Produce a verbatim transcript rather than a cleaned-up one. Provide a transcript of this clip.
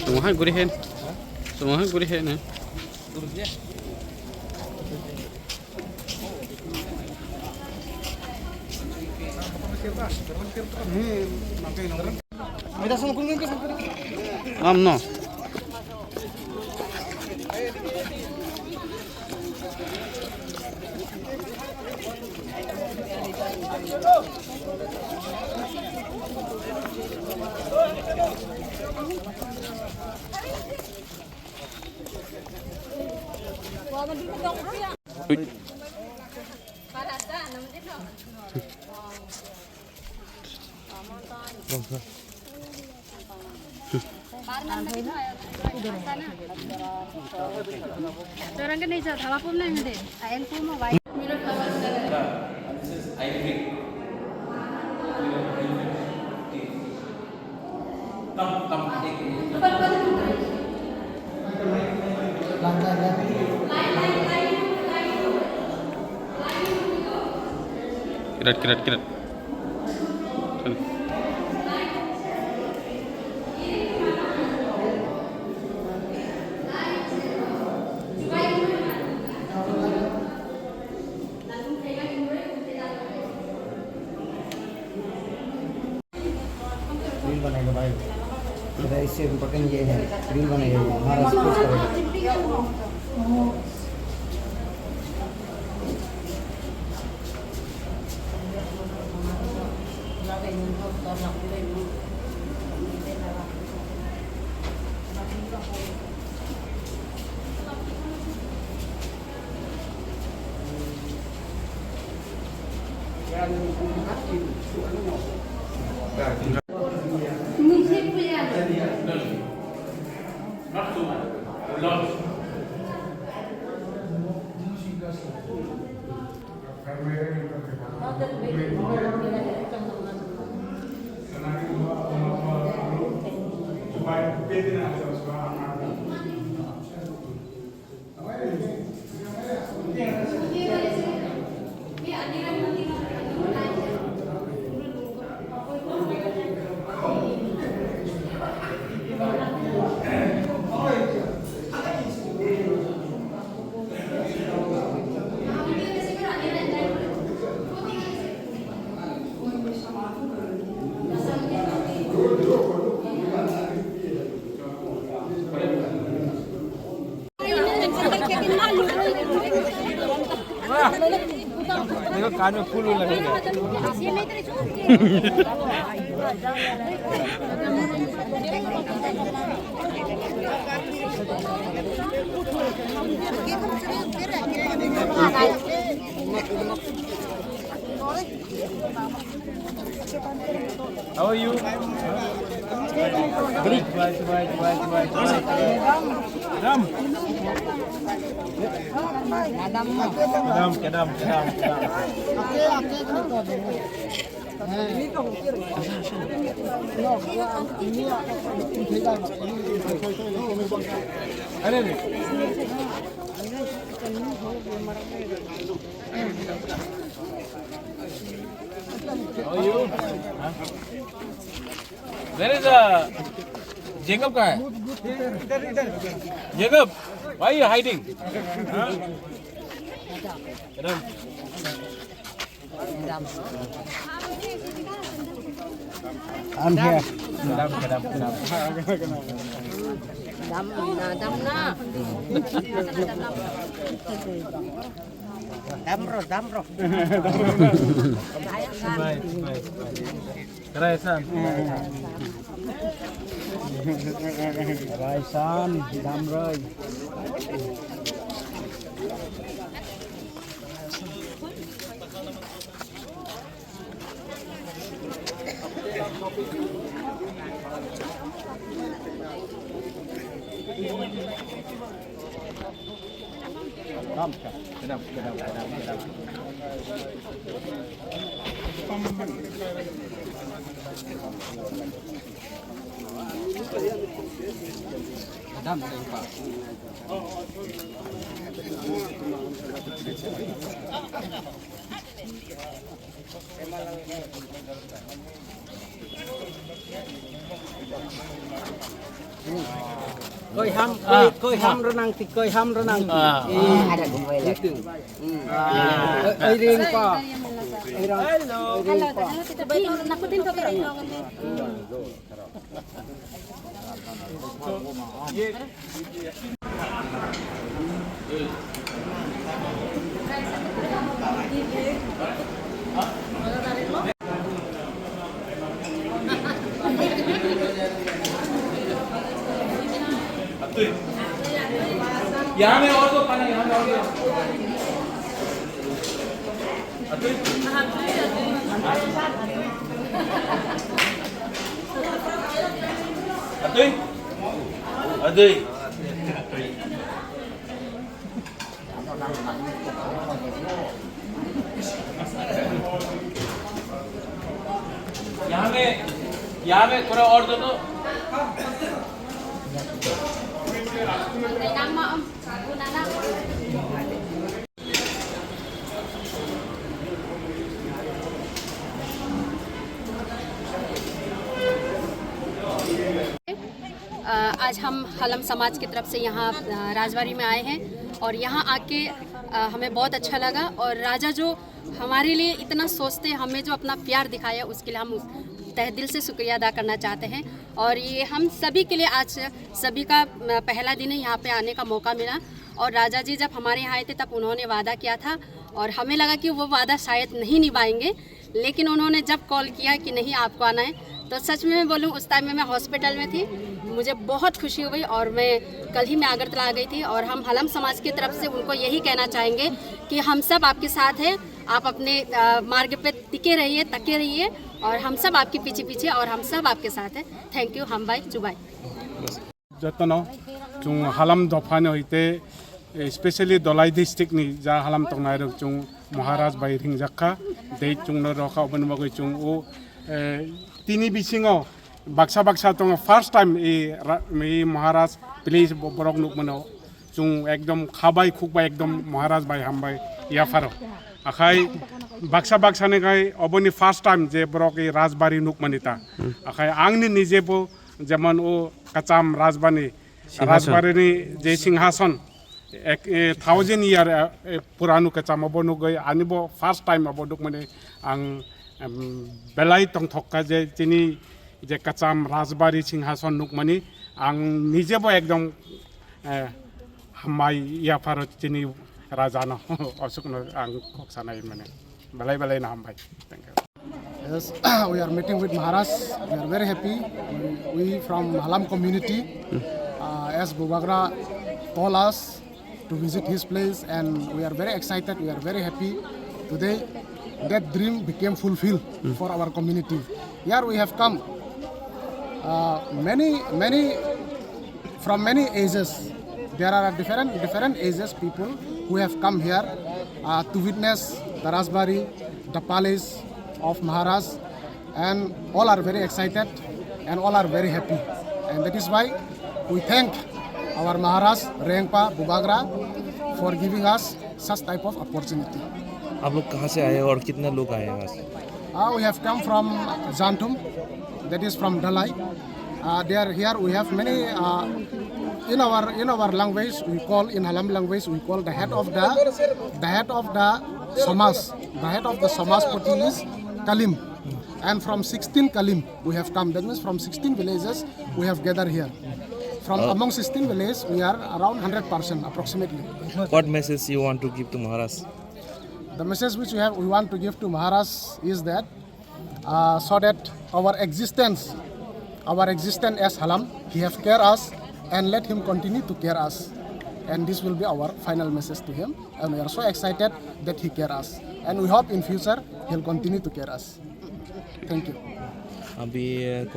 Tunggu hai guri hen. Tunggu hai guri hen. Am no. Dorang kan ni jauh, thapa pun nang de. Ayang pun mau baik. Kiret, kiret, kiret. Reel बनाएगा भाई, मेरा इससे इम्पोर्टेंट ये है, रील बनाएगा वो, महाराज पोस्ट करेगा। देखो, कान में फूल वूल लगे। How are you? Ram. Ram. Kedam, kedam, kedam, kedam. Are, are. How are you? Huh? Where is, uh, Jacob? Kaha hai? Jacob, why are you hiding? Huh? Ram. I'm here. Kedam, kedam, kedam. Dam na, dam na. Damro, damro. Smile, smile, smile. Raisan. Raisan, damroi. Koi ham, koi, koi ham ro nang tik, koi ham ro nang tik. Ah. Eh, ada gumbai lah. Gitu. Hmm. Ah. Oi, oi, ring pa. Oi, ring. Hello. Oi, ring pa. Atui. Yang ni order mana, yang ni order. Atui. Atui. Atui. यहाँ में, यहाँ में थोड़ा और दे दो। अ, आज हम हलम समाज की तरफ से यहाँ, अ, राजबाड़ी में आए हैं और यहाँ आके, अ, हमें बहुत अच्छा लगा। और राजा जो हमारे लिए इतना सोचते, हमें जो अपना प्यार दिखाया, उसके लिए हम उस तहे दिल से शुक्रिया अदा करना चाहते हैं। और ये हम सभी के लिए आज सभी का, अ, पहला दिन है, यहाँ पे आने का मौका मिला। और राजा जी जब हमारे यहाँ आए थे, तब उन्होंने वादा किया था और हमें लगा कि वो वादा शायद नहीं निभाएंगे, लेकिन उन्होंने जब कॉल किया कि नहीं, आपको आना है, तो सच में मैं बोलूँ, उस टाइम में मैं हॉस्पिटल में थी। मुझे बहुत खुशी हुई और मैं कल ही मैं अगरतला आ गई थी। और हम हलम समाज की तरफ से उनको यही कहना चाहेंगे कि हम सब आपके साथ हैं, आप अपने, अ, मार्ग पे टिके रहिए, तके रहिए और हम सब आपके पीछे पीछे और हम सब आपके साथ हैं। Thank you, hambai, chubai। Jotono chwng halam dophani hoite, eh, specially Dhalai district ni ja halam tongnai rok chwng Maharaj bai ringjak kha, dei chwngno rokha, oboni bagwi chwng o, eh, tini bisingo baksa baksa tongo, first time i ra-, i Maharaj please bo-, borok nukmano chwng ekdom khabai khukbai ekdom Maharaj bai hambai yapharo. Akhai baksa baksa ni khai oboni first time je borok i Rajbari nukmani ta. Hmm. Akhai angni nijebo jemon o kacham rajbani, Singhason. Rajbarini je singhason, ek, eh, thousand year, eh, eh, puranu kacham abo nugwi, ani bo first time abo nukmani ang, em, belai tongthok kha je chini je kacham rajbari singhason nukmani ang nijebo ekdom, eh, hambai yapharo chini rajano, osukno ang kok sanai mane. Belai belai no hambai. Thank you. Yes, we are meeting with Maharaj. We are very happy. We, we from Halam community, uh, as Bubagra told us to visit his place, and we are very excited. We are very happy today. That dream became fulfilled for our community. Here we have come, uh, many, many from many ages. There are different, different ages people who have come here, uh, to witness the Rajbari, the palace of Maharaj, and all are very excited and all are very happy. And that is why we thank our Maharaj, Rengpa, Bubagra for giving us such type of opportunity. आप लोग कहाँ से आए हो और कितना लोग आए हैं आज? Uh, we have come from Jantum, that is from Dhalai. Uh, there here we have many, uh, in our, in our language we call, in Halam language we call the head of the, the head of the Samaj. The head of the Samajpati is Kalim, and from sixteen Kalim we have come. That means from sixteen villages we have gathered here. From, uh, among sixteen villages we are around hundred percent approximately. What message you want to give to Maharaj? The message which we have, we want to give to Maharaj is that, uh, so that our existence, our existence as Halam, he have care us and let him continue to care us. And this will be our final message to him. And we are so excited that he care us. And we hope in future he'll continue to care us. Thank you. अभी, अ,